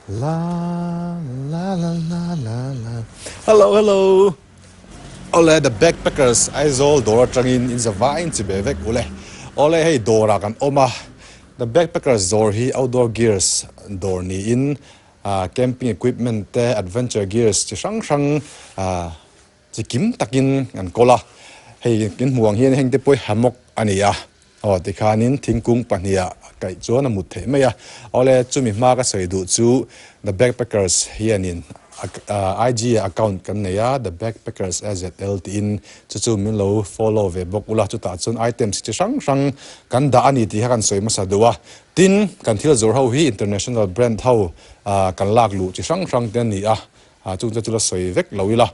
La la la la la la Hello hello Awle the backpackers Aizawl dawr atangin in za vaiin chi ve vek ule Awle hei dawrah kan awm a The backpackers dawr hi outdoor gears dawr niin ah camping equipment te adventure gears chi hrang hrang ah chi kim takin an kawl a hei in hmuh ang hian heng te pawh hi hammock a ni a. Aw tikhanin thingkung pahniha kaih chuan a mut theih mai a. Awle chumi hma ka sawi duh chu The Backpackers hianin IG ah account kan nei a, The Backpackers AZL tiin chu chu min lo follow ve bawk ula, chutah chuan items chi hrang hrang kan dah a ni tih kha kan sawi hmasa duh a. Tin, kan thil zawrh ho hi international brand ho kan lak luh chi hrang hrang te a ni a, chung te chu la sawi vek lo ila.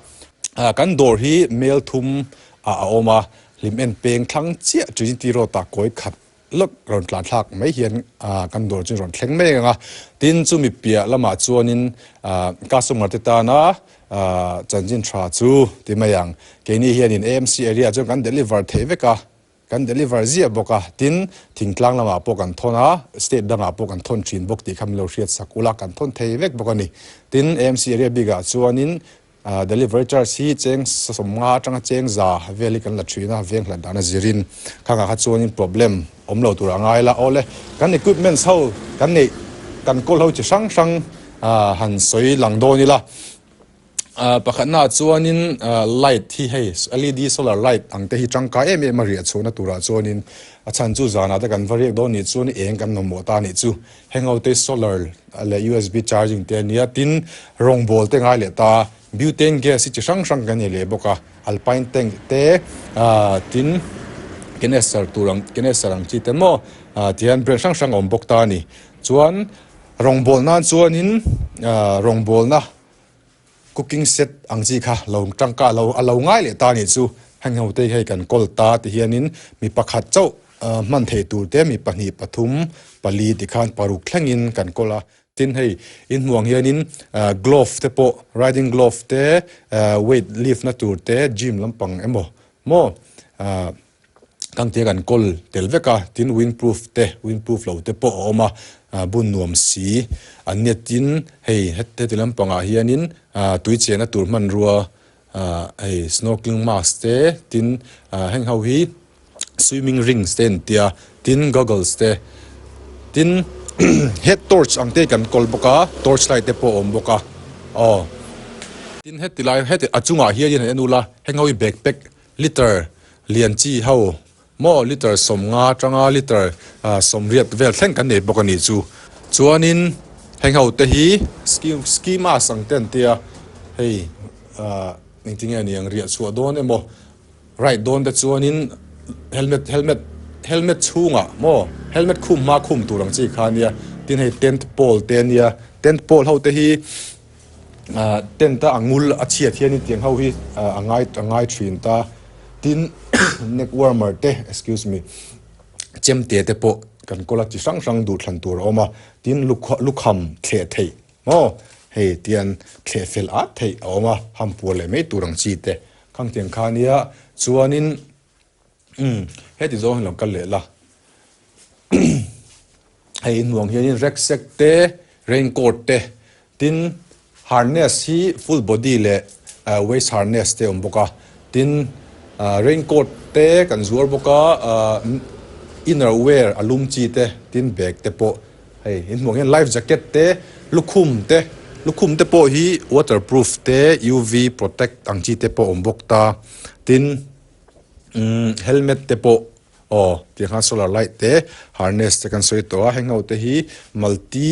Kan dawr hi mel thum ah a awm a, Hlim en peng thlang chiah Trinity Road ah kawi khat lawk rawn tlan thlak mai hian kan dawr chu rawn thleng mek ang a. Tin, chumi piah lamah chuanin customer te tana chanchin tha chu ti mai ang. Keini hianin AMC area chuan kan deliver theih vek a, kan deliver ziah bawk a. Tin, thingtlang lamah pawh kan thawn a, state dangah pawh kan thawn thin bawk tih kha min lo hriat sak ula, kan thawn thei vek bawk a ni. Tin, AMC area bikah chuanin Delivery charge hi cheng sawmnga atanga cheng za vel hi kan la thin a, veng hlat dana zirin khangah kha chuanin problem awm lo tur a ngai la. Awle, kan equipments ho kan neih kan kawl ho chi hrang hrang han sawi lang dawn ila. Pakhatnaah chuanin light hi hei LED solar light ang te hi tangkai em em a riah chhuahna turah chuanin a chhan chu zanah te kan va riak dawn nih chuan eng kan mamawh ta nih chu. Heng ho te solar leh usb charging te a nia, tin rawngbawl te ngai leh ta, butane gas hi chi hrang hrang kan nei leh bawk a, alpine tank te ah tin canister tur ang canister ang chi te maw ah tihian brand hrang hrang a awm bawk ta a ni. Chuan rawngbawl nan chuanin ah rawngbawlna cooking set ang chi kha lo tangka lo a lo ngai leh ta a nih chu heng ho te hei kan kawl ta ti hianin mi pakhat chauh hman theih tur te mi pahnih pathum pali tikhan paruk thlengin kan kawl a tin hei in hmuh ang hianin glove te pawh riding glove te weight lift na tur te gym lampang emaw maw Kang tia kan kawl tel vek a, tin windproof te, windproof lo te pawh a awm a, bun nuam si an nia. Tin, hei heti lampangah hianin tui chenna tur hmanrua hei snorkeling mask te, tin heng ho hi swimming rings te an tia, tin goggles te, tin head torch ang te kan kawl bawk a, torch light te pawh a awm bawk a, aw. Tin heti lai heti a chungah hianin han en ula heng ho hi backpack Liter lian chi ho maw liter 50 atanga liter 80 vel thleng kan nei bawk a nih chu. Chuanin heng ho te hi ski ski mask ang te an tia hei ah engtinge a ni ang riah chhuah dawn emaw ride dawn te chuanin helmet helmet helmet chhungah maw helmet khum hma khum tur ang chi kha a nia tin hei tent pole te a nia tent pole ho te hi ah tent a a ngul a chhiat hianin tiang ho hi a ngai a ngai thin ta tin neck warmer te excuse me chemte te pawh kan kawl a chi hrang hrang duh thlan tur a awm a tin lukha lukham thleh theih maw hei tian thleh fel at theih a awm a hampuar leh mai tur ang chi te khang tiang kha nia chuanin umm heti zawng hi lo kal leh la hei inhmuh ang hianin rucksack te raincoat te Tin, harness hi full body leh waist harness te a awm bawk a. Tin, raincoat te kan zuar bawk a, inner wear a lum chi te, tin bag te pawh hei in hmuh ang hian life jacket te, lukhum te, lukhum te pawh hi waterproof te, UV protect ang chi te pawh a awm bawk ta. Tin, helmet te pawh aw tiang khan solar light te, harness te kan sawi tawh a, heng ho te hi multi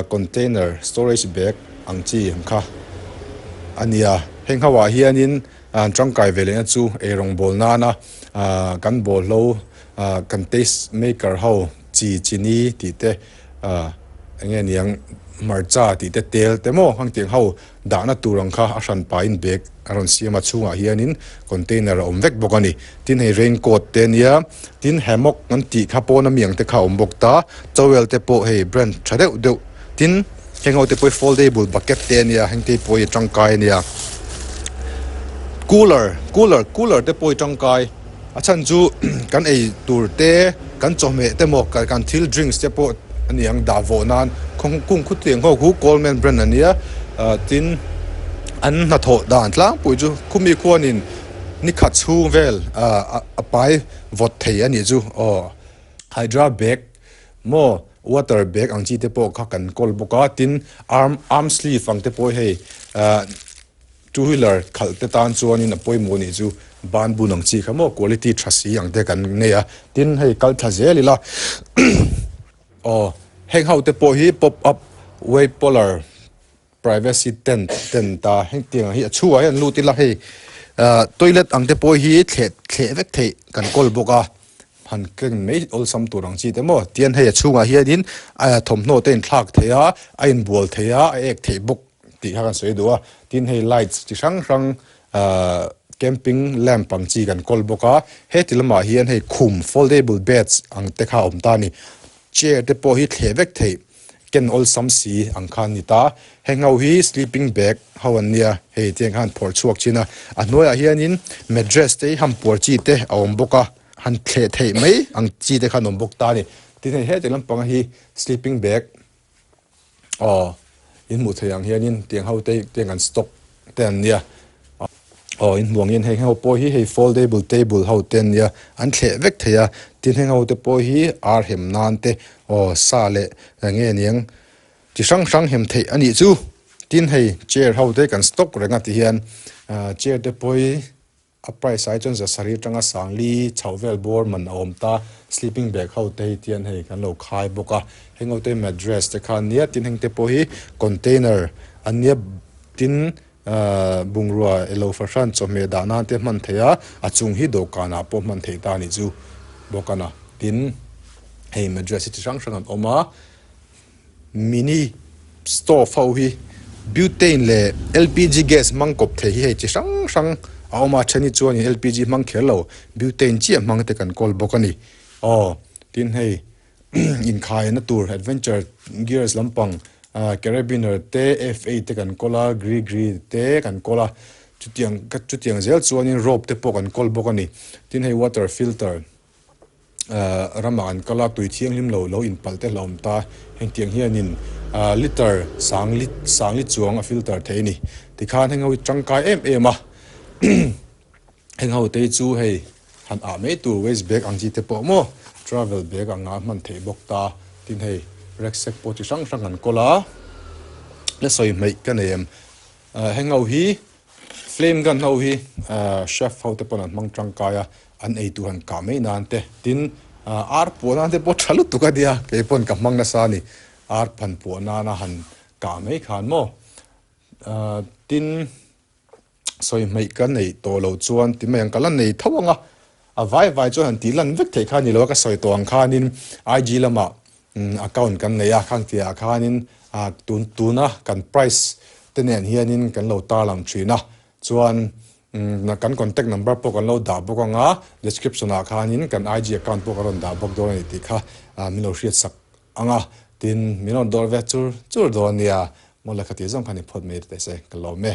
Container storage bag ang chi ang kha a nia. Heng ho ah hianin an tangkai ve lehna chu eirawng bawl nana kan bawlhlo kan taste maker ho chi chini tih te eng nge niang hmarcha tih te tel te maw hang tiang ho dahna tur ang kha a hran pahin bag a rawn siam a chhungah hianin container a awm vek bawk a ni. Tin hei rain coat te ania tin hammock an tih kha pawn ami ang te kha a awm bawk ta towel te pawh hei brand tha deuh deuh tin heng ho te pawh hi foldable bucket te ania heng te pawh hi tangkai ania cooler cooler cooler te pawh hi tangkai a chhan chu kan ei tur te kan chawhmeh te maw kan thil drinks te pawh. ani ang dah vawh nan khawng kung khutiang ho khu Coleman brand ania ah tin an hnathawh dan tlangpui chu khumi khuanin ni khat chhung vel ah a pai vawt thei anih chu aw hydra bag maw water bag ang chi te pawh kha kan kawl bawk a tin arm arm sleeve ang te pawh hei ah Two wheeler khalh te tan chuanin a pawimawh nih chu ban bun ang chi kha maw quality tha si ang te kan nei a, tin hei kal thla zel ila aw heng ho te pawh hi pop up waypolar privacy tent tent a heng tiang hi a chhuah hian lut ila hei ah toilet ang te pawh hi thleh thleh vek theih kan kawl bawk a han keng mai awlsam tur ang chi te maw tian hei a chhungah hianin a thawmhnaw te a inthlak thei a a inbual thei a a ek theih bawk. Tih kha kan sawi duh a, tin hei lights chi hrang hrang ahh camping lamp ang chi kan kawl bawk a, heti lamah hian hei khum foldable beds ang te kha a awm ta a ni, chair te pawh hi thleh vek theih ken awlsam si ang kha an ni ta, heng ho hi sleeping bag ho an nia hei tiang khan phawrh chhuak thin a, a hnuaiah hianin mattress te hi hampuar chi te a awm bawk a, han thleh theih mai ang chi te kha an awm bawk ta a ni, tin hei heti lampanga hi sleeping bag. Aw in hmuh theih ang hianin tiang ho te tiang an stock te an nia aw in hmuh ang hian heng ho pawh hi hei foldable table ho te an nia an thleh vek thei a tin heng ho te pawh hi ar hem nan te aw sa leh eng nge niang chi hrang hrang hem theih a nih chu tin hei chair ho te kan stock reng a ti hian ah chair te pawh hi. A price ai chuan zasarih atanga sangli chhoh vel bawr man a awm ta, sleeping bag ho te hi tian hei kan lo khai bawk a, heng ho te hi mattress te kha ania tin heng te pawh hi container ania tin ahh bungrua elo fahran chawhmeh dah nan te hman theih a, a chung hi dawhkan ah pawh hman theih ta a nih chu bawk a na tin hei mattress hi chi hrang hrang an awm a. Mini stove ho hi butane leh lpg gas hmang kawp thei hi hei chi hrang hrang a awm a then hi chuanin lpg hmang kher lo butane chiah hmang te kan kawl bawk a ni aw tin hei inkhaina tur adventure gears lampang ah carabiner te f8 te kan kawl a grigri te kan kawl a chutiang chutiang zel chuanin rope te pawh kan kawl bawk a ni tin hei water filter. Ahh ramah an kal a tui thianghlim lo lo inpalh te hlauhawm ta hengtiang hianin ahh liter sangli sangli chuang a filter thei a ni tikhan heng ho hi tangkai em em a heng ho te hi chu hei han ah mai tur waste bag ang chi te pawh maw travel bag anga hman theih bawk ta tin hei rucksack pawh chi hrang hrang an kawl a la sawi hmeih ka nei em ahh heng ho hi Flame gun ho hi chef ho te pawn an hmang tangkai a, an ei tur han kah mai nan te, tin ar puah nan te pawh tha lutuk a nia, kei pawn ka hmang nasa a ni, ar phan puah nana han kah mai khan maw. Tin sawi hmeih ka neih tawh loh chuan ti mai ang ka la nei tho ang a, a vai vai chuan han tih lan vek theih kha a ni lo a, ka sawi tawh ang khanin IG lamah Account kan nei a, khang tihah khanin tun tuna kan price te nen hianin kan lo tarlang thin a, chuan kan contact number pawh kan lo dah bawk ang a, description ah khanin kan IG account pawh kan rawn dah bawk dawn a ni tih kha min lo hriatsak ang a, tin min rawn dawr ve chur chur dawn nia, mawle kha tih zawng kha ni phawt mai teh se ka lawm e.